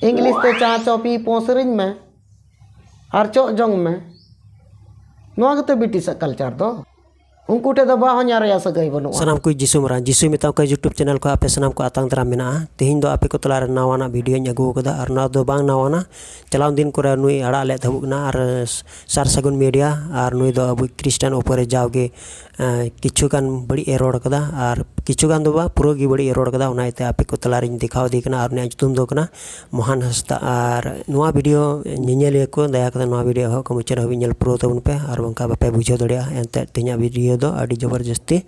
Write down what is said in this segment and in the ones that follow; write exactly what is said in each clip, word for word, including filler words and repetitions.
English ᱛᱮ ᱪᱟ ᱪᱚ ᱯᱤ ᱯᱚ ᱥᱮᱨᱮᱧ ᱢᱮ ᱟᱨ ᱪᱚᱜ ᱡᱚᱝ ᱢᱮ᱾ ᱱᱚᱣᱟ ᱜᱮᱛᱚ ᱵᱨᱤᱴᱤᱥᱟᱜ ᱠᱟᱞᱪᱟᱨ ᱫᱚ᱾ ᱩᱱᱠᱩ ᱴᱷᱮᱱ ᱫᱚ ᱵᱟᱦᱚᱧᱦᱟᱨ ᱨᱮᱭᱟᱜ ᱥᱟᱹᱜᱟᱹᱭ ᱵᱟᱹᱱᱩᱜᱼᱟ᱾ ᱥᱟᱱᱟᱢ ᱠᱚ ᱡᱤᱥᱩ ᱢᱟᱨᱟᱝ, ᱡᱤᱥᱩᱭ ᱢᱮᱛᱟᱣ ᱠᱚᱣᱟ YouTube ᱪᱮᱱᱮᱞ ᱠᱷᱚᱱ ᱟᱯᱮ ᱥᱟᱱᱟᱢ ᱠᱚ ᱟᱛᱟᱝ ᱫᱟᱨᱟᱢ ᱢᱮᱱᱟᱜᱼᱟ᱾ ᱛᱮᱦᱮᱧ ᱫᱚ ᱟᱯᱮ ᱠᱚ ᱛᱟᱞᱟᱨᱮ ᱱᱟᱣᱟᱱᱟᱜ ᱵᱷᱤᱰᱤᱭᱳᱧ ᱟᱹᱜᱩ ᱟᱠᱟᱫᱟ, ᱟᱨ ᱱᱚᱣᱟ ᱫᱚ ᱵᱟᱝ ᱱᱟᱣᱟᱱᱟ, ᱪᱟᱞᱟᱣ ᱫᱤᱱ ᱠᱚᱨᱮ ᱱᱩᱭ ᱟᱲᱟᱜ ᱞᱮᱫ ᱛᱟᱦᱮᱸ ᱠᱟᱱᱟ᱾ ᱟᱨ ᱥᱟᱨ ᱥᱟᱹᱜᱩᱱ ᱢᱤᱰᱤᱭᱟ, ᱟᱨ ᱱᱩᱭ ᱫᱚ ᱟᱵᱚ ᱠᱷᱨᱤᱥᱴᱟᱱ ᱩᱯᱚᱨᱮ ᱡᱟᱣᱜᱮ ᱮᱸ, ᱠᱤᱪᱷᱩ ᱜᱟᱱ ᱵᱟᱹᱲᱤᱡ ᱮ ᱨᱚᱲ ᱠᱟᱫᱟ, ᱟᱨ ᱠᱤᱪᱷᱩ ᱜᱟᱱ ᱫᱚ ᱵᱟᱝ, ᱯᱩᱨᱟᱹ ᱜᱮ ᱵᱟᱹᱲᱤᱡ ᱮ ᱨᱚᱲ ᱠᱟᱫᱟ᱾ ᱚᱱᱟ ᱤᱭᱟᱹᱛᱮ ᱟᱯᱮ ᱠᱚ ᱛᱟᱞᱟᱨᱤᱧ ᱫᱮᱠᱷᱟᱣ ᱤᱫᱤ ᱠᱟᱱᱟ, ᱟᱨ ᱩᱱᱤᱭᱟᱜ ᱧᱩᱛᱩᱢ ᱫᱚ ᱠᱟᱱᱟ ᱢᱳᱦᱟᱱ ᱦᱟᱸᱥᱫᱟ᱾ ᱟᱨ ᱱᱚᱣᱟ ᱵᱷᱤᱰᱤᱭᱳ ᱧᱮᱧᱮᱞᱤᱭᱟᱹ ᱠᱚ, ᱫᱟᱭᱟ ᱠᱟᱛᱮ ᱱᱚᱣᱟ ᱵᱷᱤᱰᱤᱭᱳ ᱮᱦᱚᱵ ᱠᱷᱚᱱ ᱢᱩᱪᱟᱹᱫ ᱦᱟᱹᱵᱤᱡ ᱧᱮᱞ ᱯᱩᱨᱟᱹᱣ ᱛᱟᱵᱚᱱ ᱯᱮ, ᱟᱨ ᱵᱟᱝᱠᱷᱟᱱ ᱵᱟᱯᱮ ᱵᱩᱡᱷᱟᱹᱣ ᱫᱟᱲᱮᱭᱟᱜᱼᱟ᱾ ᱮᱱᱛᱮᱫ ᱛᱮᱦᱮᱧᱟᱜ ᱵᱷᱤᱰᱤᱭᱳ ᱫᱚ ᱟᱹᱰᱤ ᱡᱚᱵᱚᱨᱡᱚᱥᱛᱤ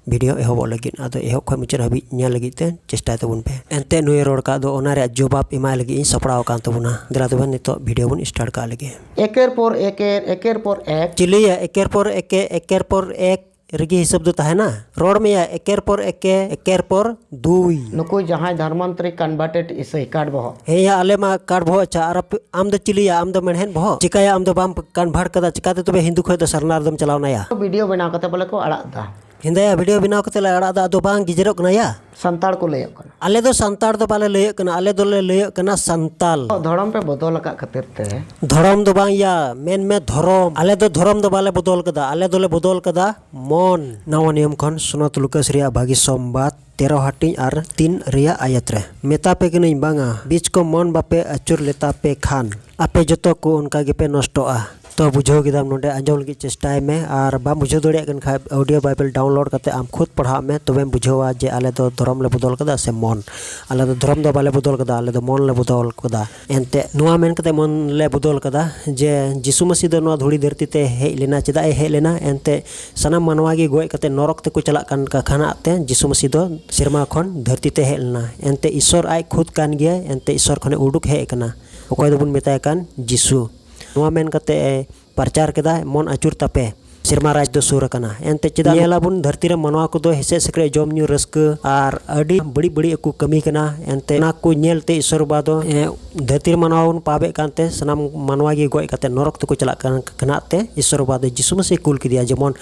ᱵᱷᱤᱰᱤᱭᱳ ᱮᱦᱚᱵᱚᱜ ᱞᱟᱹᱜᱤᱫ᱾ ᱟᱫᱚ ᱮᱦᱚᱵ ᱠᱷᱚᱱ ᱢᱩᱪᱟᱹᱫ ᱦᱟᱹᱵᱤᱡ ᱧᱮᱞ ᱞᱟᱹᱜᱤᱫ ᱛᱮ ᱪᱮᱥᱴᱟᱭ ᱛᱟᱵᱚᱱ ᱯᱮ᱾ ᱮᱱᱛᱮᱫ ᱱᱩᱭᱮ ᱨᱚᱲ ᱠᱟᱜ ᱫᱚ, ᱚᱱᱟ ᱨᱮᱭᱟᱜ ᱡᱚᱵᱟᱵ ᱮᱢᱟᱭ ᱞᱟᱹᱜᱤᱫ ᱤᱧ ᱥᱟᱯᱲᱟᱣ ᱟᱠᱟᱱ ᱛᱟᱵᱚᱱᱟ᱾ ᱫᱮᱞᱟ ᱛᱚᱵᱮ ᱱᱤᱛᱚᱜ ᱵᱷᱤᱰᱤᱭᱳ ᱵᱚᱱ ᱥᱴᱟᱨᱴ ᱠᱟᱜ ᱞᱮᱜᱮ᱾ ᱮᱠᱮᱨ ᱯᱚᱨ ᱮᱠᱮᱨ, ᱮᱠᱮᱨ ᱯᱚᱨ ᱮᱠ᱾ ᱪᱤᱞᱤᱭᱟ ᱮᱠᱮᱨ ᱯᱚᱨ ᱮᱠᱮ, ᱮᱠᱮᱨ ᱯᱚᱨ ᱮᱠ ᱨᱮᱜᱮ ᱦᱤᱥᱟᱹᱵ ᱫᱚ ᱛᱟᱦᱮᱱᱟ? ᱨᱚᱲ ᱢᱮᱭᱟ ᱮᱠᱮᱨ ᱯᱚᱨ ᱮᱠᱮ, ᱮᱠᱮᱨ ᱯᱚᱨ ᱫᱩᱭ᱾ ᱱᱩᱠᱩ ᱡᱟᱦᱟᱸᱭ ᱫᱷᱚᱨᱢᱟᱱᱛᱨᱤ converted ᱤᱥᱟᱹᱭ ᱠᱟᱴ ᱵᱚᱦᱚᱜ᱾ ᱦᱮᱸᱭᱟ, ᱟᱞᱮ ᱢᱟ ᱠᱟᱴ ᱵᱚᱦᱚᱜ᱾ ᱟᱪᱪᱷᱟ, ᱟᱨ ᱟᱯᱮ, ᱟᱢ ᱫᱚ ᱪᱤᱞᱤᱭᱟ? ᱟᱢ ᱫᱚ ᱢᱮᱬᱦᱮᱫ ᱵᱚᱦᱚᱜ? ᱪᱤᱠᱟᱭᱟ, ᱟᱢ ᱫᱚ ᱵᱟᱢ convert ᱠᱟᱫᱟ, ᱪᱤᱠᱟᱛᱮ ᱛᱚᱵᱮ ᱦᱤᱱᱫᱩ ᱠᱷᱚᱱ ᱫᱚ ᱥᱟᱨᱱᱟ ᱨᱮᱫᱚᱢ ᱪᱟᱞᱟᱣ ᱱᱟᱭᱟ? ᱵᱷᱤᱰᱤᱭᱳ ᱵᱮᱱᱟᱣ ᱠᱟᱛᱮ ᱵᱚᱞᱮ ᱠᱚ ᱟᱲᱟᱜ ᱫᱟ᱾ ᱦᱮᱸᱫᱟᱭᱟ, ᱵᱷᱤᱰᱤᱭᱳ ᱵᱮᱱᱟᱣ ᱠᱟᱛᱮ ᱞᱮ ᱟᱲᱟᱜ ᱫᱟ, ᱟᱫᱚ ᱵᱟᱝ ᱜᱮᱡᱮᱨᱚᱜ ᱠᱟᱱᱟ ᱭᱟ? ᱥᱟᱱᱛᱟᱲ ᱠᱚ ᱞᱟᱹᱭᱚᱜ ᱠᱟᱱᱟ᱾ ᱟᱞᱮ ᱫᱚ ᱥᱟᱱᱛᱟᱲ ᱫᱚ ᱵᱟᱞᱮ ᱞᱟᱹᱭᱚᱜ ᱠᱟᱱᱟ, ᱟᱞᱮ ᱫᱚᱞᱮ ᱞᱟᱹᱭᱚᱜ ᱠᱟᱱᱟ ᱥᱟᱱᱛᱟᱞ᱾ ᱫᱷᱚᱨᱚᱢ ᱯᱮ ᱵᱚᱫᱚᱞ ᱟᱠᱟᱫ ᱠᱷᱟᱹᱛᱤᱨ ᱛᱮ᱾ ᱫᱷᱚᱨᱚᱢ ᱫᱚ ᱵᱟᱝ ᱭᱟ, ᱢᱮᱱ ᱢᱮ ᱫᱷᱚᱨᱚᱢ᱾ ᱟᱞᱮ ᱫᱚ ᱫᱷᱚᱨᱚᱢ ᱫᱚ ᱵᱟᱞᱮ ᱵᱚᱫᱚᱞ ᱠᱟᱫᱟ, ᱟᱞᱮ ᱫᱚᱞᱮ ᱵᱚᱫᱚᱞ ᱠᱟᱫᱟ ᱢᱚᱱ᱾ ᱱᱟᱣᱟ ᱱᱤᱭᱚᱢ ᱠᱷᱚᱱ ᱥᱚᱱᱚᱛ ᱞᱩᱠᱟᱥ ᱨᱮᱭᱟᱜ ᱵᱷᱟᱹᱜᱤ ᱥᱚᱢᱵᱟᱫ ᱛᱮᱨᱚ ᱦᱟᱹᱴᱤᱧ ᱟᱨ ᱛᱤᱱ ᱨᱮᱭᱟᱜ ᱟᱭᱟᱛ ᱨᱮ᱾ ᱢᱮᱛᱟ ᱯᱮ ᱠᱟᱹᱱᱟᱹᱧ ᱵᱟᱝᱟ, ᱵᱤᱪ ᱠᱚ ᱢᱚᱱ ᱵᱟᱯᱮ ᱟᱹᱪᱩᱨ ᱞᱮᱛᱟ ᱯᱮ ᱠᱷᱟᱱ, ᱟᱯᱮ ᱡᱚᱛᱚ ᱠᱚ ᱚᱱᱠᱟ ᱜᱮᱯᱮ ᱱᱚᱥᱴᱚᱜᱼᱟ᱾ ᱛᱚ ᱵᱩᱡᱷᱟᱹᱣ ᱠᱮᱫᱟᱢ, ᱱᱚᱰᱮ ᱟᱸᱡᱚᱢ ᱞᱟᱹᱜᱤᱫ ᱪᱮᱥᱴᱟᱭ ᱢᱮ, ᱟᱨ ᱵᱟᱢ ᱵᱩᱡᱷᱟᱹᱣ ᱫᱟᱲᱮᱭᱟᱜ ᱠᱟᱱ ᱠᱷᱟᱡ audio Bible download ᱠᱟᱛᱮ ᱟᱢ ᱠᱷᱩᱫ ᱯᱟᱲᱦᱟᱜ ᱢᱮ, ᱛᱚᱵᱮᱢ ᱵᱩᱡᱷᱟᱹᱣᱟ ᱡᱮ ᱟᱞᱮ ᱫᱚ ᱫᱷᱚᱨᱚᱢ ᱞᱮ ᱵᱚᱫᱚᱞ ᱠᱟᱫᱟ ᱥᱮ ᱢᱚᱱ᱾ ᱟᱞᱮ ᱫᱚ ᱫᱷᱚᱨᱚᱢ ᱫᱚ ᱵᱟᱞᱮ ᱵᱚᱫᱚᱞ ᱠᱟᱫᱟ, ᱟᱞᱮ ᱫᱚ ᱢᱚᱱ ᱞᱮ ᱵᱚᱫᱚᱞ ᱠᱟᱫᱟ᱾ ᱮᱱᱛᱮ ᱱᱚᱣᱟ ᱢᱮᱱ ᱠᱟᱛᱮ ᱢᱚᱱ ᱞᱮ ᱵᱚᱫᱚᱞ ᱠᱟᱫᱟ ᱡᱮ ᱡᱤᱥᱩ ᱢᱟᱹᱥᱤ ᱫᱚ ᱱᱚᱣᱟ ᱫᱷᱩᱲᱤ ᱫᱷᱟᱹᱨᱛᱤ ᱛᱮ ᱦᱮᱡ ᱞᱮᱱᱟ᱾ ᱪᱮᱫᱟᱜ ᱮ ᱦᱮᱡ ᱞᱮᱱᱟ? ᱮᱱᱛᱮ ᱥᱟᱱᱟᱢ ᱢᱟᱱᱣᱟ ᱜᱮ ᱜᱚᱡ ᱠᱟᱛᱮ ᱱᱚᱨᱚᱠ ᱛᱮᱠᱚ ᱪᱟᱞᱟᱜ ᱠᱟᱱ ᱠᱷᱟᱱᱟᱜ ᱛᱮ ᱡᱤᱥᱩ ᱢᱟᱹᱥᱤ ᱫᱚ ᱥᱮᱨᱢᱟ ᱠᱷᱚᱱ ᱫᱷᱟᱹᱨᱛᱤ ᱛᱮ ᱦᱮᱡ ᱞᱮᱱᱟ᱾ ᱮᱱᱛᱮ ᱤᱥᱚᱨ ᱟᱡ ᱠᱷᱩᱫ ᱠᱟᱱ ᱜᱮᱭᱟᱭ, ᱮᱱᱛᱮ ᱤᱥᱚᱨ ᱠᱷᱚᱱᱮ ᱩᱰᱩᱠ ᱦᱮᱡ ᱟᱠᱟᱱᱟ, ᱚᱠᱚᱭ ᱫᱚᱵᱚᱱ ᱢᱮᱛᱟᱭ ᱠᱟᱱ ᱡᱤᱥᱩ᱾ ᱱᱚᱣᱟ ᱢᱮᱱ ᱠᱟᱛᱮ ᱮ ᱯᱨᱚᱪᱟᱨ ᱠᱮᱫᱟ, ᱢᱚᱱ ᱟᱹᱪᱩᱨ ᱛᱟᱯᱮ, ᱥᱮᱨᱢᱟ ᱨᱟᱡᱽ ᱫᱚ ᱥᱩᱨ ᱟᱠᱟᱱᱟ᱾ ᱮᱱᱛᱮ ᱪᱮᱫᱟᱜ ᱧᱮᱞᱟᱵᱚᱱ ᱫᱷᱟᱹᱨᱛᱤ ᱨᱮ ᱢᱟᱱᱣᱟ ᱠᱚᱫᱚ ᱦᱮᱥᱮᱡ ᱥᱮᱠᱨᱮᱡ, ᱡᱚᱢ ᱧᱩ ᱨᱟᱹᱥᱠᱟᱹ ᱟᱨ ᱟᱹᱰᱤ ᱵᱟᱹᱲᱤᱡ ᱵᱟᱹᱲᱤᱡ ᱠᱚ ᱠᱟᱹᱢᱤ ᱠᱟᱱᱟ᱾ ᱮᱱᱛᱮ ᱚᱱᱟ ᱠᱚ ᱧᱮᱞᱛᱮ ᱤᱥᱚᱨ ᱵᱟᱵᱟ ᱫᱚ, ᱮ, ᱫᱷᱟᱹᱨᱛᱤ ᱨᱮ ᱢᱟᱱᱣᱟ ᱵᱚᱱ ᱯᱟᱯᱮᱫ ᱠᱟᱱᱛᱮ ᱥᱟᱱᱟᱢ ᱢᱟᱱᱣᱟ ᱜᱮ ᱜᱚᱡ ᱠᱟᱛᱮ ᱱᱚᱨᱚᱠ ᱛᱮᱠᱚ ᱪᱟᱞᱟᱜ ᱠᱟᱱ ᱠᱷᱟᱱᱟᱜ ᱛᱮ ᱤᱥᱚᱨ ᱵᱟᱵᱟ ᱫᱚ ᱡᱤᱥᱩ ᱢᱟᱹᱥᱤ ᱠᱩᱞ ᱠᱮᱫᱮᱭᱟ, ᱡᱮᱢᱚᱱ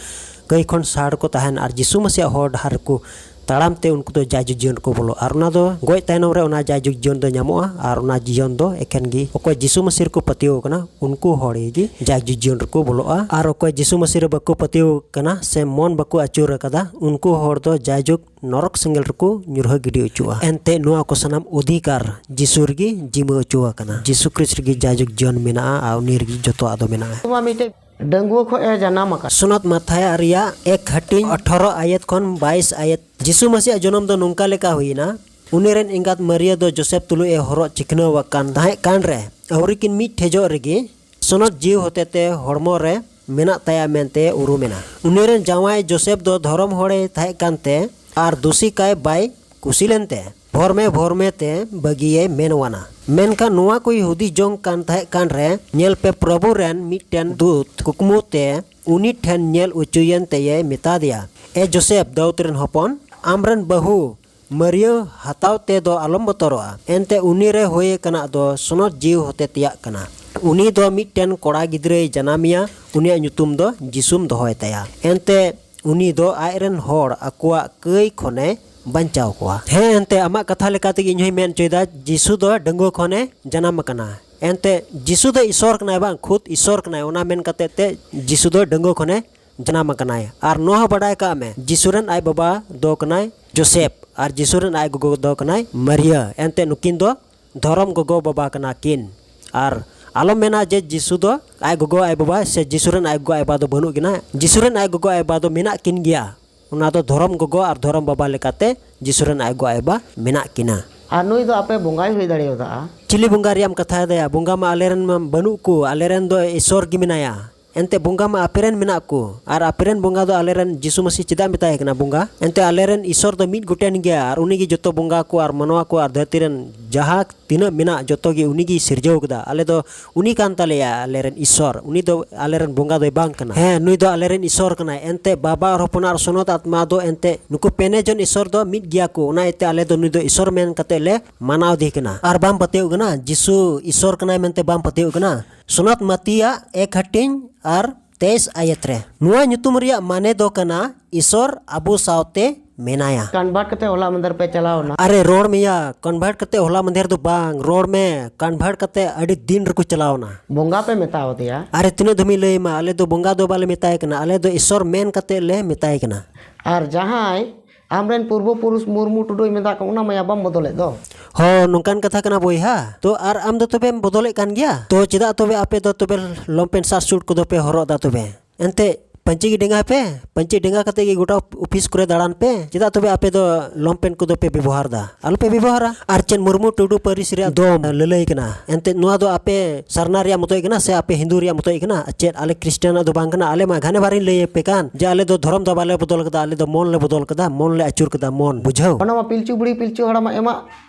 ᱠᱟᱹᱭ ᱠᱷᱚᱱ ᱥᱟᱦᱟ ᱨᱮᱠᱚ ᱛᱟᱦᱮᱱ ᱟᱨ ᱡᱤᱥᱩ ᱢᱟᱹᱥᱤᱭᱟᱜ ᱦᱚᱨ ᱰᱟᱦᱟᱨ ᱨᱮᱠᱚ ᱛᱟᱲᱟᱢ ᱛᱮ ᱩᱱᱠᱩ ᱫᱚ ᱡᱟᱭᱡᱩᱜᱽ ᱡᱤᱭᱚᱱ ᱨᱮᱠᱚ ᱵᱚᱞᱚᱜᱼᱟ᱾ ᱟᱨ ᱚᱱᱟ ᱫᱚ ᱜᱚᱡ ᱛᱟᱭᱱᱚᱢ ᱨᱮ ᱚᱱᱟ ᱡᱟᱭᱡᱩᱜᱽ ᱡᱤᱭᱚᱱ ᱫᱚ ᱧᱟᱢᱚᱜᱼᱟ᱾ ᱟᱨ ᱚᱱᱟ ᱡᱤᱭᱚᱱ ᱫᱚ ᱮᱠᱷᱮᱱ ᱜᱮ ᱚᱠᱚᱭ ᱡᱤᱥᱩ ᱢᱟᱹᱥᱤ ᱨᱮᱠᱚ ᱯᱟᱹᱛᱭᱟᱹᱣ ᱟᱠᱟᱱᱟ, ᱩᱱᱠᱩ ᱦᱚᱲ ᱜᱮ ᱡᱟᱭᱡᱩᱜᱽ ᱡᱤᱭᱚᱱ ᱨᱮᱠᱚ ᱵᱚᱞᱚᱜᱼᱟ᱾ ᱟᱨ ᱚᱠᱚᱭ ᱡᱤᱥᱩ ᱢᱟᱹᱥᱤ ᱨᱮ ᱵᱟᱠᱚ ᱯᱟᱹᱛᱭᱟᱹᱣ ᱟᱠᱟᱱᱟ ᱥᱮ ᱢᱚᱱ ᱵᱟᱠᱚ ᱟᱹᱪᱩᱨ ᱟᱠᱟᱫᱟ, ᱩᱱᱠᱩ ᱦᱚᱲ ᱫᱚ ᱡᱟᱭᱡᱩᱜᱽ ᱱᱚᱨᱚᱠ ᱥᱮᱸᱜᱮᱞ ᱨᱮᱠᱚ ᱧᱩᱨᱦᱟᱹ ᱜᱤᱰᱤ ᱚᱪᱚᱜᱼᱟ᱾ ᱮᱱᱛᱮ ᱱᱚᱣᱟ ᱠᱚ ᱥᱟᱱᱟᱢ ᱚᱫᱷᱤᱠᱟᱨ ᱡᱤᱥᱩ ᱨᱮᱜᱮ ᱡᱤᱢᱟᱹ ᱚᱪᱚ ᱟᱠᱟᱱᱟ᱾ ᱡᱤᱥᱩ ᱠᱨᱤᱥᱴ ᱨᱮᱜᱮ ᱡᱟᱭᱡᱩᱜᱽ ᱡᱤᱭᱚᱱ ᱢᱮᱱᱟᱜᱼᱟ ᱟᱨ ᱩᱱᱤ ᱨᱮᱜᱮ ᱡᱚᱛᱚᱣᱟᱜ ᱫᱚ ᱢᱮᱱᱟᱜᱼᱟ᱾ ᱱᱚᱣᱟ ᱢᱤᱫᱴᱮᱡ ᱰᱟᱺᱜᱩᱣᱟᱹ ᱠᱷᱚᱱ ᱮ ᱡᱟᱱᱟᱢ ᱟᱠᱟᱱᱟ᱾ ᱥᱚᱱᱚᱛ ᱢᱟᱛᱷᱟᱭᱟ ᱨᱮᱭᱟᱜ ᱮᱠ ᱦᱟᱹᱴᱤᱧ ᱟᱴᱷᱟᱨᱚ ᱟᱭᱟᱛ ᱠᱷᱚᱱ ᱵᱟᱭᱤᱥ ᱟᱭᱟᱛ᱾ ᱡᱤᱥᱩ ᱢᱟᱹᱥᱤᱭᱟᱜ ᱡᱚᱱᱚᱢ ᱫᱚ ᱱᱚᱝᱠᱟ ᱞᱮᱠᱟ ᱦᱩᱭᱮᱱᱟ, ᱩᱱᱤ ᱨᱮᱱ ᱮᱸᱜᱟᱛ ᱢᱟᱹᱨᱤᱭᱟᱹ ᱫᱚ ᱡᱳᱥᱮᱯ ᱛᱩᱞᱩᱡ ᱮ ᱦᱚᱨᱚᱜ ᱪᱤᱠᱷᱱᱟᱹᱣ ᱟᱠᱟᱱ ᱛᱟᱦᱮᱸ ᱠᱟᱱ ᱨᱮ, ᱟᱹᱣᱨᱤ ᱠᱤᱱ ᱢᱤᱫ ᱴᱷᱮᱡᱚᱜ ᱨᱮᱜᱮ ᱥᱚᱱᱚᱛ ᱡᱤᱣᱤ ᱦᱚᱛᱮᱛᱮ ᱦᱚᱲᱢᱚ ᱨᱮ ᱢᱮᱱᱟᱜ ᱛᱟᱭᱟ ᱢᱮᱱᱛᱮ ᱩᱨᱩᱢᱮᱱᱟ᱾ ᱩᱱᱤ ᱨᱮᱱ ᱡᱟᱶᱟᱭ ᱡᱳᱥᱮᱯ ᱫᱚ ᱫᱷᱚᱨᱚᱢ ᱦᱚᱲᱮ ᱛᱟᱦᱮᱸ ᱠᱟᱱᱛᱮ ᱟᱨ ᱫᱩᱥᱤ ᱠᱟᱭ ᱵᱟᱭ ᱠᱩᱥᱤ ᱞᱮᱱᱛᱮ ᱵᱷᱚᱨᱢᱮ ᱵᱷᱚᱨᱢᱮ ᱛᱮ ᱵᱟᱹᱜᱤᱭᱮ ᱢᱮᱱᱣᱟᱱᱟ᱾ ᱢᱮᱱᱠᱷᱟᱱ ᱱᱚᱣᱟ ᱠᱚᱭ ᱦᱩᱫᱤᱥ ᱡᱚᱝ ᱠᱟᱱ ᱛᱟᱦᱮᱸ ᱠᱟᱱ ᱨᱮ, ᱧᱮᱞ ᱯᱮ, ᱯᱨᱚᱵᱷᱩ ᱨᱮᱱ ᱢᱤᱫᱴᱮᱱ ᱫᱩᱛ ᱠᱩᱠᱢᱩ ᱛᱮ ᱩᱱᱤ ᱴᱷᱮᱱ ᱧᱮᱞ ᱚᱪᱚᱭᱮᱱ ᱛᱮᱭᱮ ᱢᱮᱛᱟᱫᱮᱭᱟ, "ᱮ ᱡᱳᱥᱮᱯ, ᱫᱟᱣᱩᱫ ᱨᱮᱱ ᱦᱚᱯᱚᱱ, ᱟᱢᱨᱮᱱ ᱵᱟᱹᱦᱩ ᱢᱟᱹᱨᱤᱭᱟᱹ ᱦᱟᱛᱟᱣ ᱛᱮ ᱫᱚ ᱟᱞᱚᱢ ᱵᱚᱛᱚᱨᱚᱜᱼᱟ᱾ ᱮᱱᱛᱮ ᱩᱱᱤ ᱨᱮ ᱦᱩᱭ ᱟᱠᱟᱱᱟᱜ ᱫᱚ ᱥᱚᱱᱚᱛ ᱡᱤᱣᱤ ᱦᱚᱛᱮ ᱛᱮᱭᱟᱜ ᱠᱟᱱᱟ᱾ ᱩᱱᱤ ᱫᱚ ᱢᱤᱫᱴᱮᱱ ᱠᱚᱲᱟ ᱜᱤᱫᱽᱨᱟᱹᱭ ᱡᱟᱱᱟᱢᱮᱭᱟ, ᱩᱱᱤᱭᱟᱜ ᱧᱩᱛᱩᱢ ᱫᱚ ᱡᱤᱥᱩᱢ ᱫᱚᱦᱚᱭ ᱛᱟᱭᱟ᱾ ᱮᱱᱛᱮ ᱩᱱᱤ ᱫᱚ ᱟᱡ ᱨᱮᱱ ᱦᱚᱲ ᱟᱠᱚᱣᱟᱜ ᱠᱟᱹᱭ ᱠᱷᱚᱱᱮ ᱵᱟᱧᱪᱟᱣ ᱠᱚᱣᱟ᱾" ᱦᱮᱸ, ᱮᱱᱛᱮ ᱟᱢᱟᱜ ᱠᱟᱛᱷᱟ ᱞᱮᱠᱟ ᱛᱮᱜᱮ ᱤᱧ ᱦᱚᱸᱧ ᱢᱮᱱ ᱦᱚᱪᱚᱭᱮᱫᱟ, ᱡᱤᱥᱩ ᱫᱚ ᱰᱟᱺᱜᱩᱣᱟᱹ ᱠᱷᱚᱱᱮ ᱡᱟᱱᱟᱢ ᱟᱠᱟᱱᱟ᱾ ᱮᱱᱛᱮ ᱡᱤᱥᱩ ᱫᱚ ᱤᱥᱚᱨ ᱠᱟᱱᱟᱭ ᱵᱟᱝ, ᱠᱷᱩᱫ ᱤᱥᱚᱨ ᱠᱟᱱᱟᱭ, ᱚᱱᱟ ᱢᱮᱱ ᱠᱟᱛᱮ ᱛᱮ ᱡᱤᱥᱩ ᱫᱚ ᱰᱟᱺᱜᱩᱣᱟᱹ ᱠᱷᱚᱱᱮ ᱡᱟᱱᱟᱢ ᱟᱠᱟᱱᱟᱭ᱾ ᱟᱨ ᱱᱚᱣᱟ ᱦᱚᱸ ᱵᱟᱰᱟᱭ ᱠᱟᱜ ᱢᱮ, ᱡᱤᱥᱩ ᱨᱮᱱ ᱟᱡ ᱵᱟᱵᱟ ᱫᱚ ᱠᱟᱱᱟᱭ ᱡᱳᱥᱮᱯ ᱟᱨ ᱡᱤᱥᱩ ᱨᱮᱱ ᱟᱡ ᱜᱚᱜᱚ ᱫᱚ ᱠᱟᱱᱟᱭ ᱢᱟᱨᱤᱭᱟ᱾ ᱮᱱᱛᱮ ᱱᱩᱠᱤᱱ ᱫᱚ ᱫᱷᱚᱨᱚᱢ ᱜᱚᱜᱚ ᱵᱟᱵᱟ ᱠᱟᱱᱟ ᱠᱤᱱ᱾ ᱟᱨ ᱟᱞᱚᱢ ᱢᱮᱱᱟ ᱡᱮ ᱡᱤᱥᱩ ᱫᱚ ᱟᱡ ᱜᱚᱜᱚ ᱟᱡ ᱵᱟᱵᱟ ᱥᱮ ᱡᱤᱥᱩ ᱨᱮᱱ ᱟᱡ ᱜᱚᱜᱚ ᱟᱡ ᱵᱟᱵᱟ ᱫᱚ ᱵᱟᱹᱱᱩᱜ ᱠᱤᱱᱟ᱾ ᱡᱤᱥᱩ ᱨᱮᱱ ᱟᱡ ᱜᱚᱜᱚ ᱟᱡ ᱵᱟᱵᱟ ᱫᱚ ᱢᱮᱱᱟᱜ ᱠᱤᱱ ᱜᱮᱭᱟ᱾ ᱚᱱᱟ ᱫᱚ ᱫᱷᱚᱨᱚᱢ ᱜᱚᱜᱚ ᱟᱨ ᱫᱷᱚᱨᱚᱢ ᱵᱟᱵᱟ ᱞᱮᱠᱟᱛᱮ ᱡᱤᱥᱩ ᱨᱮᱱ ᱟᱡ ᱜᱚᱜᱚ ᱟᱡ ᱵᱟᱵᱟ ᱢᱮᱱᱟᱜ ᱠᱤᱱᱟ᱾ ᱟᱨ ᱱᱩᱭ ᱫᱚ ᱟᱯᱮ ᱵᱚᱸᱜᱟᱭ ᱦᱩᱭ ᱫᱟᱲᱮᱭᱟᱫᱟ᱾ ᱪᱤᱞᱤ ᱵᱚᱸᱜᱟ ᱨᱮᱭᱟᱜ ᱮᱢ ᱠᱟᱛᱷᱟᱭᱮᱫᱟ? ᱵᱚᱸᱜᱟ ᱢᱟ ᱟᱞᱮᱨᱮᱱ ᱢᱟ ᱵᱟᱹᱱᱩᱜ ᱠᱚ, ᱟᱞᱮᱨᱮᱱ ᱫᱚ ᱤᱥᱚᱨ ᱜᱮ ᱢᱮᱱᱟᱭᱟ᱾ ᱮᱱᱛᱮ ᱵᱚᱸᱜᱟ ᱢᱟ ᱟᱯᱮᱨᱮᱱ ᱢᱮᱱᱟᱜ ᱠᱚ, ᱟᱨ ᱟᱯᱮᱨᱮᱱ ᱵᱚᱸᱜᱟ ᱫᱚ ᱟᱞᱮᱨᱮᱱ ᱡᱤᱥᱩ ᱢᱟᱹᱥᱤ ᱪᱮᱫᱟᱜ ᱢᱮᱛᱟᱭ ᱠᱟᱱᱟ ᱵᱚᱸᱜᱟ? ᱮᱱᱛᱮ ᱟᱞᱮᱨᱮᱱ ᱤᱥᱚᱨ ᱫᱚ ᱢᱤᱫ ᱜᱚᱴᱮᱱ ᱜᱮᱭᱟ, ᱟᱨ ᱩᱱᱤᱜᱮ ᱡᱚᱛᱚ ᱵᱚᱸᱜᱟ ᱠᱚ ᱟᱨ ᱢᱟᱱᱣᱟ ᱠᱚ ᱟᱨ ᱫᱷᱟᱹᱨᱛᱤ ᱨᱮᱱ ᱡᱟᱦᱟᱸ ᱛᱤᱱᱟᱹᱜ ᱢᱮᱱᱟᱜ ᱡᱚᱛᱚ ᱜᱮ ᱩᱱᱤᱜᱮᱭ ᱥᱤᱨᱡᱟᱹᱣ ᱠᱟᱫᱟ᱾ ᱟᱞᱮ ᱫᱚ ᱩᱱᱤ ᱠᱟᱱ ᱛᱟᱞᱮᱭᱟ ᱟᱞᱮᱨᱮᱱ ᱤᱥᱚᱨ, ᱩᱱᱤ ᱫᱚ ᱟᱞᱮᱨᱮᱱ ᱵᱚᱸᱜᱟ ᱫᱚᱭ ᱵᱟᱝ ᱠᱟᱱᱟ᱾ ᱦᱮᱸ, ᱱᱩᱭ ᱫᱚ ᱟᱞᱮᱨᱮᱱ ᱤᱥᱚᱨ ᱠᱟᱱᱟᱭ᱾ ᱮᱱᱛᱮ ᱵᱟᱵᱟ ᱟᱨ ᱦᱚᱯᱚᱱ ᱟᱨ ᱥᱚᱱᱚᱛ ᱟᱛᱢᱟ ᱫᱚ ᱮᱱᱛᱮ ᱱᱩᱠᱩ ᱯᱮᱱᱮ ᱡᱚᱱ ᱤᱥᱚᱨ ᱫᱚ ᱢᱤᱫ ᱜᱮᱭᱟ ᱠᱚ, ᱚᱱᱟ ᱤᱭᱟᱹᱛᱮ ᱟᱞᱮ ᱫᱚ ᱱᱩᱭ ᱫᱚ ᱤᱥᱚᱨ ᱢᱮᱱ ᱠᱟᱛᱮ ᱞᱮ ᱢᱟᱱᱟᱣ ᱫᱮ ᱠᱟᱱᱟ᱾ ᱟᱨ ᱵᱟᱢ ᱯᱟᱹᱛᱭᱟᱹᱣ ᱠᱟᱱᱟ ᱡᱤᱥᱩ ᱤᱥᱚᱨ ᱠᱟᱱᱟᱭ ᱢᱮᱱᱛᱮ? ᱵᱟᱢ ᱯᱟᱹᱛᱭᱟᱹᱣ ᱠᱟᱱᱟ? ᱥᱚᱱᱚᱛ ᱢᱟᱛᱤᱭᱟᱜ ᱮᱠ ᱦᱟᱹᱴᱤᱧ ᱟᱨ ᱛᱮᱭᱤᱥ ᱟᱭᱟᱛ ᱨᱮ, ᱱᱚᱣᱟ ᱧᱩᱛᱩᱢ ᱨᱮᱭᱟᱜ ᱢᱟᱱᱮ ᱫᱚ ᱠᱟᱱᱟ, "ᱤᱥᱚᱨ ᱟᱵᱚ ᱥᱟᱶᱛᱮ ᱢᱮᱱᱟᱭᱟ᱾ ᱠᱚᱱᱵᱷᱟᱨᱴ ᱠᱟᱛᱮ ᱦᱚᱞᱟ ᱢᱟᱫᱷᱮᱨ ᱯᱮ ᱪᱟᱞᱟᱣ ᱮᱱᱟ᱾ ᱟᱨᱮ ᱨᱚᱲ ᱢᱮᱭᱟ, ᱠᱚᱱᱵᱷᱟᱨᱴ ᱠᱟᱛᱮ ᱦᱚᱞᱟ ᱢᱟᱫᱷᱮᱨ ᱫᱚ ᱵᱟᱝ, ᱨᱚᱲ ᱢᱮ, ᱠᱚᱱᱵᱷᱟᱨᱴ ᱠᱟᱛᱮ ᱟᱹᱰᱤ ᱫᱤᱱ ᱨᱮᱠᱚ ᱪᱟᱞᱟᱣ ᱮᱱᱟ᱾ ᱵᱚᱸᱜᱟ ᱯᱮ ᱢᱮᱛᱟᱣ ᱫᱮᱭᱟ᱾ ᱟᱨᱮ ᱛᱤᱱᱟᱹᱜ ᱫᱷᱟᱹᱢᱤᱡ ᱞᱟᱹᱭ ᱟᱢᱟ, ᱟᱞᱮ ᱫᱚ ᱵᱚᱸᱜᱟ ᱫᱚ ᱵᱟᱞᱮ ᱢᱮᱛᱟᱭ ᱠᱟᱱᱟ, ᱟᱞᱮ ᱫᱚ ᱤᱥᱚᱨ ᱢᱮᱱ ᱠᱟᱛᱮ ᱞᱮ ᱢᱮᱛᱟᱭ ᱠᱟᱱᱟ᱾ ᱟᱨ ᱡᱟᱦᱟᱸᱭ ᱟᱢᱨᱮᱱ ᱯᱩᱨᱵᱚ ᱯᱩᱨᱩᱥ ᱢᱩᱨᱢᱩ ᱴᱩᱰᱩᱭ ᱢᱮᱛᱟᱜ ᱠᱚ, ᱚᱱᱟ ᱢᱟᱭᱟ ᱵᱟᱢ ᱵᱚᱫᱚᱞᱮᱫ ᱫᱚ᱾ ᱦᱚᱸ, ᱱᱚᱝᱠᱟᱱ ᱠᱟᱛᱷᱟ ᱠᱟᱱᱟ ᱵᱚᱭᱦᱟ᱾ ᱛᱚ ᱟᱨ ᱟᱢ ᱫᱚ ᱛᱚᱵᱮᱢ ᱵᱚᱫᱚᱞᱮᱫ ᱠᱟᱱ ᱜᱮᱭᱟ? ᱛᱚ ᱪᱮᱫᱟᱜ ᱛᱚᱵᱮ ᱟᱯᱮ ᱫᱚ ᱛᱚᱵᱮ ᱞᱚᱝ ᱯᱮᱱᱴ ᱥᱟᱨᱴ ᱥᱩᱴ ᱠᱚᱫᱚ ᱯᱮ ᱦᱚᱨᱚᱜ ᱮᱫᱟ ᱛᱚᱵᱮ? ᱮᱱᱛᱮ ᱯᱟᱹᱧᱪᱤ ᱜᱮ ᱰᱮᱸᱜᱟ ᱯᱮ, ᱯᱟᱹᱧᱪᱤ ᱰᱮᱸᱜᱟ ᱠᱟᱛᱮ ᱜᱮ ᱜᱚᱴᱟ ᱚᱯᱷᱤᱥ ᱠᱚᱨᱮ ᱫᱟᱬᱟᱱ ᱯᱮ᱾ ᱪᱮᱫᱟᱜ ᱛᱚᱵᱮ ᱟᱯᱮ ᱫᱚ ᱞᱚᱝ ᱯᱮᱱᱴ ᱠᱚᱫᱚ ᱯᱮ ᱵᱮᱵᱚᱦᱟᱨ ᱮᱫᱟ? ᱟᱞᱚ ᱯᱮ ᱵᱮᱵᱚᱦᱟᱨᱟ᱾ ᱟᱨ ᱪᱮᱫ ᱢᱩᱨᱢᱩ ᱴᱩᱰᱩ ᱯᱟᱹᱨᱤᱥ ᱨᱮᱭᱟᱜ ᱫᱚ ᱞᱟᱹᱞᱟᱹᱭ ᱠᱟᱱᱟ? ᱮᱱᱛᱮ ᱱᱚᱣᱟ ᱫᱚ ᱟᱯᱮ ᱥᱟᱨᱱᱟ ᱨᱮᱭᱟᱜ ᱢᱚᱛᱚᱡ ᱠᱟᱱᱟ ᱥᱮ ᱟᱯᱮ ᱦᱤᱱᱫᱩ ᱨᱮᱭᱟᱜ ᱢᱚᱛᱚᱡ ᱠᱟᱱᱟ? ᱪᱮᱫ ᱟᱞᱮ ᱠᱷᱨᱤᱥᱴᱟᱱᱟᱜ ᱫᱚ ᱵᱟᱝ ᱠᱟᱱᱟ? ᱟᱞᱮ ᱢᱟ ᱜᱷᱟᱱᱮ ᱵᱟᱨᱤᱧ ᱞᱟᱹᱭ ᱟᱯᱮ ᱠᱟᱱ ᱡᱮ ᱟᱞᱮ ᱫᱚ ᱫᱷᱚᱨᱚᱢ ᱫᱚ ᱵᱟᱞᱮ ᱵᱚᱫᱚᱞ ᱠᱟᱫᱟ, ᱟᱞᱮ ᱫᱚ ᱢᱚᱱ ᱞᱮ ᱵᱚᱫᱚᱞ ᱠᱟᱫᱟ, ᱢᱚᱱ ᱞᱮ ᱟᱹᱪᱩᱨ ᱠᱟᱫᱟ, ᱢᱚᱱ, ᱵᱩᱡᱷᱟᱹᱣ? ᱚᱱᱟ ᱢᱟ ᱯᱤᱞᱪᱩ ᱵᱩᱲᱦᱤ ᱯᱤᱞᱪᱩ ᱦᱟᱲᱟᱢᱟᱜ ᱮᱢᱟᱜ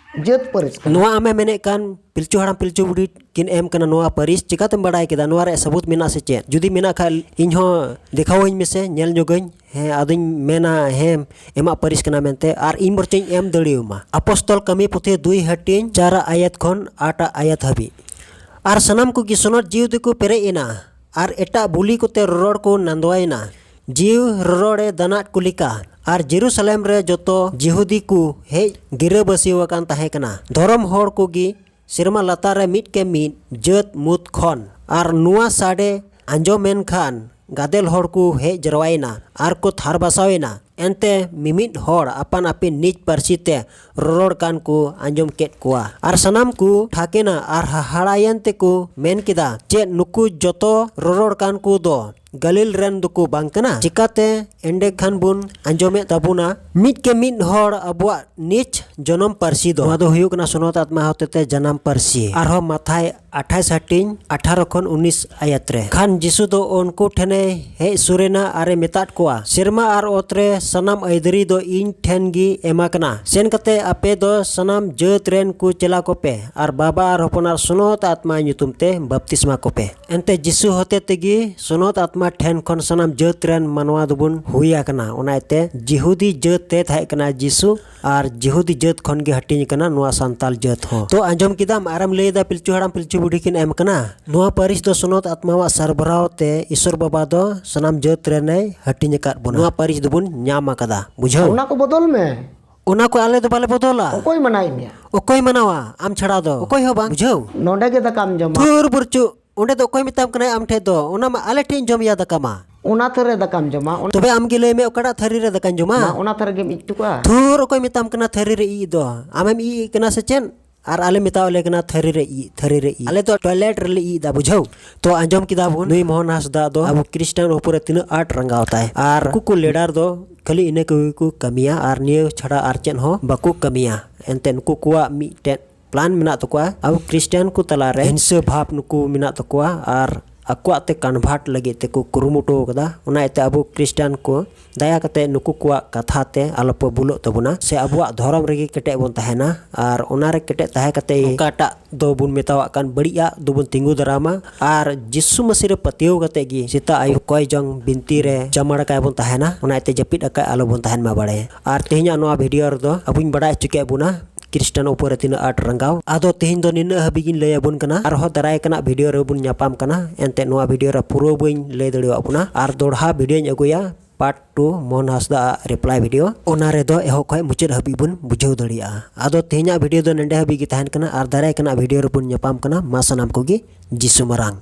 ᱡᱟᱹᱛ ᱯᱟᱹᱨᱤᱥ ᱠᱟᱱᱟ᱾ ᱱᱚᱣᱟ ᱟᱢᱮ ᱢᱮᱱᱮᱫ ᱠᱟᱱ ᱯᱤᱞᱪᱩ ᱦᱟᱲᱟᱢ ᱯᱤᱞᱪᱩ ᱵᱩᱲᱦᱤ ᱠᱤᱱ ᱮᱢ ᱠᱟᱱᱟ ᱱᱚᱣᱟ ᱯᱟᱹᱨᱤᱥ, ᱪᱤᱠᱟᱛᱮᱢ ᱵᱟᱲᱟᱭ ᱠᱮᱫᱟ? ᱱᱚᱣᱟ ᱨᱮᱭᱟᱜ ᱥᱟᱹᱵᱩᱛ ᱢᱮᱱᱟᱜ ᱥᱮ ᱪᱮᱫ? ᱡᱩᱫᱤ ᱢᱮᱱᱟᱜ ᱠᱷᱟᱡ ᱤᱧ ᱦᱚᱸ ᱫᱮᱠᱷᱟᱣᱟᱹᱧ ᱢᱮᱥᱮ, ᱧᱮᱞ ᱧᱚᱜᱟᱹᱧ᱾ ᱦᱮᱸ, ᱟᱫᱚᱧ ᱢᱮᱱᱟ, ᱦᱮᱸ, ᱮᱢᱟᱜ ᱯᱟᱹᱨᱤᱥ ᱠᱟᱱᱟ ᱢᱮᱱᱛᱮ, ᱟᱨ ᱤᱧ ᱵᱚᱨᱪᱚᱧ ᱮᱢ ᱫᱟᱲᱮᱭᱟᱢᱟ᱾ ᱟᱯᱚᱥᱛᱚᱞ ᱠᱟᱹᱢᱤ ᱯᱩᱛᱷᱤ ᱫᱩᱭ ᱦᱟᱹᱴᱤᱧ, ᱪᱟᱨᱟᱜ ᱟᱭᱟᱛ ᱠᱷᱚᱱ ᱟᱴᱟᱜ ᱟᱭᱟᱛ ᱦᱟᱹᱵᱤᱡ᱾ ᱟᱨ ᱥᱟᱱᱟᱢ ᱠᱚᱜᱮ ᱥᱚᱱᱚᱛ ᱡᱤᱣᱤ ᱛᱮᱠᱚ ᱯᱮᱨᱮᱡ ᱮᱱᱟ, ᱟᱨ ᱮᱴᱟᱜ ᱵᱩᱞᱤ ᱠᱚᱛᱮ ᱨᱚᱨᱚᱲ ᱠᱚ ᱱᱟᱸᱫᱣᱟᱭᱮᱱᱟ, ᱡᱤᱣᱤ ᱨᱚᱨᱚᱲᱮ ᱫᱟᱱᱟᱫ ᱠᱚ ᱞᱮᱠᱟ᱾ ᱟᱨ ᱡᱮᱨᱩᱥᱟᱞᱮᱢ ᱨᱮ ᱡᱚᱛᱚ ᱡᱤᱦᱩᱫᱤ ᱠᱚ ᱦᱮᱡ ᱜᱤᱨᱟᱹᱵᱟᱹᱥᱤ ᱟᱠᱟᱱ ᱛᱟᱦᱮᱸ ᱠᱟᱱᱟ, ᱫᱷᱚᱨᱚᱢ ᱦᱚᱲ ᱠᱚᱜᱮ ᱥᱮᱨᱢᱟ ᱞᱟᱛᱟᱨ ᱨᱮ ᱢᱤᱫ ᱠᱮ ᱢᱤᱫ ᱡᱟᱹᱛ ᱢᱩᱫᱽ ᱠᱷᱚᱱ᱾ ᱟᱨ ᱱᱚᱣᱟ ᱥᱟᱰᱮ ᱟᱸᱡᱚᱢᱮᱱ ᱠᱷᱟᱱ ᱜᱟᱫᱮᱞ ᱦᱚᱲ ᱠᱚ ᱦᱮᱡ ᱡᱟᱨᱣᱟᱭᱮᱱᱟ ᱟᱨ ᱠᱚ ᱛᱷᱟᱨ ᱵᱟᱥᱟᱣᱮᱱᱟ᱾ ᱮᱱᱛᱮ ᱢᱤᱢᱤᱫ ᱦᱚᱲ ᱟᱯᱟᱱ ᱟᱹᱯᱤᱱ ᱱᱤᱡ ᱯᱟᱹᱨᱥᱤ ᱛᱮ ᱨᱚᱨᱚᱲ ᱠᱟᱱ ᱠᱚ ᱟᱸᱡᱚᱢ ᱠᱮᱫ ᱠᱚᱣᱟ᱾ ᱟᱨ ᱥᱟᱱᱟᱢ ᱠᱚ ᱴᱷᱟᱠᱮᱱᱟ ᱟᱨ ᱦᱟᱦᱟᱲᱟᱭᱮᱱ ᱛᱮᱠᱚ ᱢᱮᱱ ᱠᱮᱫᱟ, ᱪᱮᱫ ᱱᱩᱠᱩ ᱡᱚᱛᱚ ᱨᱚᱨᱚᱲ ᱠᱟᱱ ᱠᱚ ᱫᱚ ᱜᱟᱹᱞᱤᱞ ᱨᱮᱱ ᱫᱚᱠᱚ ᱵᱟᱝ ᱠᱟᱱᱟ? ᱪᱤᱠᱟᱛᱮ ᱮᱸᱰᱮ ᱠᱷᱟᱱ ᱵᱚᱱ ᱟᱸᱡᱚᱢᱮᱫ ᱛᱟᱵᱚᱱᱟ ᱢᱤᱫ ᱠᱮ ᱢᱤᱫ ᱦᱚᱲ ᱟᱵᱚᱣᱟᱜ ᱱᱤᱡ ᱡᱚᱱᱚᱢ ᱯᱟᱹᱨᱥᱤ ᱫᱚ? ᱱᱚᱣᱟ ᱫᱚ ᱦᱩᱭᱩᱜ ᱠᱟᱱᱟ ᱥᱚᱱᱚᱛ ᱟᱛᱢᱟ ᱦᱚᱛᱮᱛᱮ ᱡᱟᱱᱟᱢ ᱯᱟᱹᱨᱥᱤ᱾ ᱟᱨᱦᱚᱸ ᱢᱟᱛᱷᱟᱭ ᱟᱴᱷᱟᱥ ᱦᱟᱹᱴᱤᱧ ᱟᱴᱷᱟᱨᱚ ᱠᱷᱚᱱ ᱩᱱᱤᱥ ᱟᱭᱟᱛ ᱨᱮ᱾ ᱠᱷᱟᱱ ᱡᱤᱥᱩ ᱫᱚ ᱩᱱᱠᱩ ᱴᱷᱮᱱᱮ ᱦᱮᱡ ᱥᱩᱨᱮᱱᱟ ᱟᱨᱮ ᱢᱮᱛᱟᱫ ᱠᱚᱣᱟ, ᱥᱮᱨᱢᱟ ᱟᱨ ᱚᱛ ᱨᱮ ᱥᱟᱱᱟᱢ ᱟᱹᱭᱫᱟᱹᱨᱤ ᱫᱚ ᱤᱧ ᱴᱷᱮᱱ ᱜᱮ ᱮᱢᱟ ᱠᱟᱱᱟ᱾ ᱥᱮᱱ ᱠᱟᱛᱮ ᱟᱯᱮ ᱫᱚ ᱥᱟᱱᱟᱢ ᱡᱟᱹᱛ ᱨᱮᱱ ᱠᱚ ᱪᱮᱞᱟ ᱠᱚᱯᱮ ᱟᱨ ᱵᱟᱵᱟ ᱟᱨ ᱦᱚᱯᱚᱱ ᱟᱨ ᱥᱚᱱᱚᱛ ᱟᱛᱢᱟ ᱧᱩᱛᱩᱢ ᱛᱮ ᱵᱟᱯᱛᱤᱥᱢᱟ ᱠᱚᱯᱮ᱾ ᱮᱱᱛᱮ ᱡᱤᱥᱩ ᱦᱚᱛᱮ ᱛᱮᱜᱮ ᱥᱚᱱᱚᱛ ᱟᱛᱢᱟ ᱴᱷᱮᱱ ᱠᱷᱚᱱ ᱥᱟᱱᱟᱢ ᱡᱟᱹᱛ ᱨᱮᱱ ᱢᱟᱱᱣᱟ ᱫᱚᱵᱚᱱ ᱦᱩᱭ ᱟᱠᱟᱱᱟ᱾ ᱚᱱᱟ ᱤᱭᱟᱹᱛᱮ ᱡᱤᱦᱩᱫᱤ ᱡᱟᱹᱛ ᱛᱮ ᱛᱟᱦᱮᱸ ᱠᱟᱱᱟ ᱡᱤᱥᱩ, ᱟᱨ ᱡᱤᱦᱩᱫᱤ ᱡᱟᱹᱛ ᱠᱷᱚᱱ ᱜᱮ ᱦᱟᱹᱴᱤᱧ ᱟᱠᱟᱱᱟ ᱱᱚᱣᱟ ᱥᱟᱱᱛᱟᱞ ᱡᱟᱹᱛ ᱦᱚᱸ᱾ ᱛᱚ ᱟᱸᱡᱚᱢ ᱠᱮᱫᱟᱢ, ᱟᱨᱮᱢ ᱞᱟᱹᱭ ᱮᱫᱟ ᱯᱤᱞᱪᱩ ᱦᱟᱲᱟᱢ ᱯᱤᱞᱪᱩ ᱵᱩᱰᱷᱤ ᱠᱤᱱ ᱮᱢ ᱠᱟᱱᱟ᱾ ᱱᱚᱣᱟ ᱯᱟᱹᱨᱤᱥ ᱫᱚ ᱥᱚᱱᱚᱛ ᱟᱛᱢᱟᱣᱟᱜ ᱥᱟᱨᱵᱷᱟᱨᱟᱣ ᱛᱮ ᱤᱥᱚᱨ ᱵᱟᱵᱟ ᱫᱚ ᱥᱟᱱᱟᱢ ᱡᱟᱹᱛ ᱨᱮᱱᱮ ᱦᱟᱹᱴᱤᱧ ᱟᱠᱟᱫ ᱵᱚᱱᱟ᱾ ᱱᱚᱣᱟ ᱯᱟᱹᱨᱤᱥ ᱫᱚᱵᱚᱱ ᱧᱟᱢ ᱧᱟᱢ ᱟᱠᱟᱫᱟ, ᱵᱩᱡᱷᱟᱹᱣ? ᱚᱱᱟ ᱠᱚ ᱵᱚᱫᱚᱞ ᱢᱮ᱾ ᱚᱱᱟ ᱠᱚ ᱟᱞᱮ ᱫᱚ ᱵᱟᱞᱮ ᱵᱚᱫᱚᱞᱟ᱾ ᱚᱠᱚᱭ ᱢᱟᱱᱟᱭᱮᱫ ᱢᱮᱭᱟ? ᱚᱠᱚᱭ ᱢᱟᱱᱟᱣᱟ? ᱟᱢ ᱪᱷᱟᱲᱟ ᱫᱚ ᱚᱠᱚᱭ ᱦᱚᱸ ᱵᱟᱝ, ᱵᱩᱡᱷᱟᱹᱣ? ᱱᱚᱰᱮ ᱜᱮ ᱫᱟᱠᱟᱢ ᱡᱚᱢᱟ᱾ ᱛᱷᱩᱨ ᱵᱩᱨᱪᱩ, ᱚᱸᱰᱮ ᱫᱚ ᱚᱠᱚᱭ ᱢᱮᱛᱟᱢ ᱠᱟᱱᱟᱭ ᱟᱢ ᱴᱷᱮᱡ ᱫᱚ? ᱚᱱᱟ ᱢᱟ ᱟᱞᱮ ᱴᱷᱮᱡ ᱤᱧ ᱡᱚᱢ ᱭᱟ ᱫᱟᱠᱟ ᱢᱟ᱾ ᱚᱱᱟ ᱛᱷᱟᱹᱨᱤ ᱨᱮ ᱫᱟᱠᱟᱢ ᱡᱚᱢᱟ, ᱚᱱᱟ ᱛᱚᱵᱮ ᱟᱢ ᱜᱮ ᱞᱟᱹᱭ ᱢᱮ, ᱚᱠᱟᱴᱟᱜ ᱛᱷᱟᱹᱨᱤ ᱨᱮ ᱫᱟᱠᱟᱧ ᱡᱚᱢᱟ? ᱢᱟ, ᱚᱱᱟ ᱛᱷᱟᱹᱨᱤ ᱨᱮᱜᱮᱢ ᱤᱡ ᱦᱚᱴᱚ ᱠᱟᱜᱼᱟ᱾ ᱛᱷᱩᱨ, ᱚᱠᱚᱭ ᱢᱮᱛᱟᱢ ᱠᱟᱱᱟ ᱛᱷᱟᱹᱨᱤ ᱨᱮ ᱤᱡ ᱫᱚ? ᱟᱢᱮᱢ ᱤᱡ ᱮᱫ ᱠᱟᱱᱟ ᱥᱮ ᱪᱮᱫ? ᱟᱨ ᱟᱞᱮ ᱢᱮᱛᱟᱣ ᱞᱮ ᱠᱟᱱᱟ ᱛᱷᱟᱹᱨᱤ ᱨᱮ ᱤᱡ, ᱛᱷᱟᱹᱨᱤ ᱨᱮ ᱤᱡ᱾ ᱟᱞᱮ ᱫᱚ toilet ᱨᱮᱞᱮ ᱤᱡ ᱮᱫᱟ, ᱵᱩᱡᱷᱟᱹᱣ? ᱛᱚ ᱟᱸᱡᱚᱢ ᱠᱮᱫᱟ ᱵᱚᱱ, ᱱᱩᱭ ᱢᱳᱦᱚᱱ ᱦᱟᱸᱥᱫᱟ ᱫᱚ ᱟᱵᱚ ᱠᱷᱨᱤᱥᱴᱟᱱ ᱩᱯᱚᱨ ᱨᱮ ᱛᱤᱱᱟᱹᱜ ᱟᱸᱴ ᱨᱟᱸᱜᱟᱣ ᱛᱟᱭ᱾ ᱟᱨ ᱩᱱᱠᱩ ᱠᱚ leader ᱫᱚ ᱠᱷᱟᱹᱞᱤ ᱤᱱᱟᱹ ᱠᱚᱜᱮ ᱠᱚ ᱠᱟᱹᱢᱤᱭᱟ ᱟᱨ ᱱᱤᱭᱟᱹ ᱪᱷᱟᱲᱟ ᱟᱨ ᱪᱮᱫ ᱦᱚᱸ ᱵᱟᱠᱚ ᱠᱟᱹᱢᱤᱭᱟ᱾ ᱮᱱᱛᱮ ᱱᱩᱠᱩ ᱠᱚᱣᱟᱜ ᱢᱤᱫᱴᱮᱱ plan ᱢᱮᱱᱟᱜ ᱛᱟᱠᱚᱣᱟ᱾ ᱟᱵᱚ ᱠᱷᱨᱤᱥᱴᱟᱱ ᱠᱚ ᱛᱟᱞᱟᱨᱮ ᱦᱤᱝᱥᱟᱹ ᱵᱷᱟᱵᱽ ᱱᱩᱠᱩ ᱢᱮᱱᱟᱜ ᱛᱟᱠᱚᱣᱟ ᱟᱨ ᱟᱠᱚᱣᱟᱜ ᱛᱮ convert ᱞᱟᱹᱜᱤᱫ ᱛᱮᱠᱚ ᱠᱩᱨᱩᱢᱩᱴᱩ ᱟᱠᱟᱫᱟ᱾ ᱚᱱᱟ ᱤᱭᱟᱹᱛᱮ ᱟᱵᱚ ᱠᱷᱨᱤᱥᱴᱟᱱ ᱠᱚ ᱫᱟᱭᱟ ᱠᱟᱛᱮ ᱱᱩᱠᱩ ᱠᱚᱣᱟᱜ ᱠᱟᱛᱷᱟ ᱛᱮ ᱟᱞᱚᱯᱮ ᱵᱩᱞᱚᱜ ᱛᱟᱵᱚᱱᱟ, ᱥᱮ ᱟᱵᱚᱣᱟᱜ ᱫᱷᱚᱨᱚᱢ ᱨᱮᱜᱮ ᱠᱮᱴᱮᱡ ᱵᱚᱱ ᱛᱟᱦᱮᱱᱟ᱾ ᱟᱨ ᱚᱱᱟᱨᱮ ᱠᱮᱴᱮᱡ ᱛᱟᱦᱮᱸ ᱠᱟᱛᱮ ᱚᱠᱟᱴᱟᱜ ᱫᱚᱵᱚᱱ ᱢᱮᱛᱟᱣᱟᱜ ᱠᱟᱱ ᱵᱟᱹᱲᱤᱡ ᱟᱜ ᱫᱚᱵᱚᱱ ᱛᱤᱸᱜᱩ ᱫᱟᱨᱟᱢᱟ᱾ ᱟᱨ ᱡᱤᱥᱩ ᱢᱟᱹᱥᱤ ᱨᱮ ᱯᱟᱹᱛᱭᱟᱹᱣ ᱠᱟᱛᱮ ᱜᱮ ᱥᱮᱛᱟᱜ ᱟᱹᱭᱩᱵ ᱠᱚᱭ ᱡᱚᱝ ᱵᱤᱱᱛᱤ ᱨᱮ ᱡᱟᱢᱟᱲ ᱠᱟᱭ ᱵᱚᱱ ᱛᱟᱦᱮᱱᱟ᱾ ᱚᱱᱟ ᱤᱭᱟᱹᱛᱮ ᱡᱟᱹᱯᱤᱫ ᱟᱠᱟᱫ ᱟᱞᱚᱵᱚᱱ ᱛᱟᱦᱮᱱ ᱢᱟ ᱵᱟᱲᱮ᱾ ᱟᱨ ᱛᱮᱦᱮᱧᱟᱜ ᱱᱚᱣᱟ video ᱨᱮᱫᱚ ᱟᱵᱚᱧ ᱵᱟᱲᱟᱭ ᱦᱚᱪᱚ ᱠᱮᱫ ᱵᱚᱱᱟ ᱠᱷᱨᱤᱥᱴᱟᱱ ᱩᱯᱚᱨ ᱨᱮ ᱛᱤᱱᱟᱹᱜ ᱟᱸᱴ ᱨᱟᱸᱜᱟᱣ᱾ ᱟᱫᱚ ᱛᱮᱦᱮᱧ ᱫᱚ ᱱᱤᱱᱟᱹᱜ ᱦᱟᱹᱵᱤᱡ ᱜᱤᱧ ᱞᱟᱹᱭ ᱟᱵᱚᱱ ᱠᱟᱱᱟ᱾ ᱟᱨᱦᱚᱸ ᱫᱟᱨᱟᱭ ᱠᱟᱱᱟᱜ video ᱨᱮᱵᱚᱱ ᱧᱟᱯᱟᱢ ᱠᱟᱱᱟ᱾ ᱮᱱᱛᱮ ᱱᱚᱣᱟ video ᱨᱮ ᱯᱩᱨᱟᱹ ᱵᱟᱹᱧ ᱞᱟᱹᱭ ᱫᱟᱲᱮᱭᱟᱜ ᱵᱚᱱᱟ᱾ ᱟᱨ ᱫᱚᱲᱦᱟ videoᱧ ᱟᱹᱜᱩᱭᱟ, part two, ᱢᱳᱦᱚᱱ ᱦᱟᱸᱥᱫᱟ ᱟᱜ reply video᱾ ᱚᱱᱟ ᱨᱮᱫᱚ ᱮᱦᱚᱵ ᱠᱷᱚᱱ ᱢᱩᱪᱟᱹᱫ ᱦᱟᱹᱵᱤᱡ ᱵᱚᱱ ᱵᱩᱡᱷᱟᱹᱣ ᱫᱟᱲᱮᱭᱟᱜᱼᱟ᱾ ᱟᱫᱚ ᱛᱮᱦᱮᱧᱟᱜ video ᱫᱚ ᱱᱚᱸᱰᱮ ᱦᱟᱹᱵᱤᱡ ᱜᱮ ᱛᱟᱦᱮᱱ ᱠᱟᱱᱟ᱾ ᱟᱨ ᱫᱟᱨᱟᱭ ᱠᱟᱱᱟᱜ video ᱨᱮᱵᱚᱱ ᱧᱟᱯᱟᱢ ᱠᱟᱱᱟ᱾ ᱢᱟ ᱥᱟᱱᱟᱢ ᱠᱚᱜᱮ ᱡᱤᱥᱩ ᱢᱟᱨᱟᱝ᱾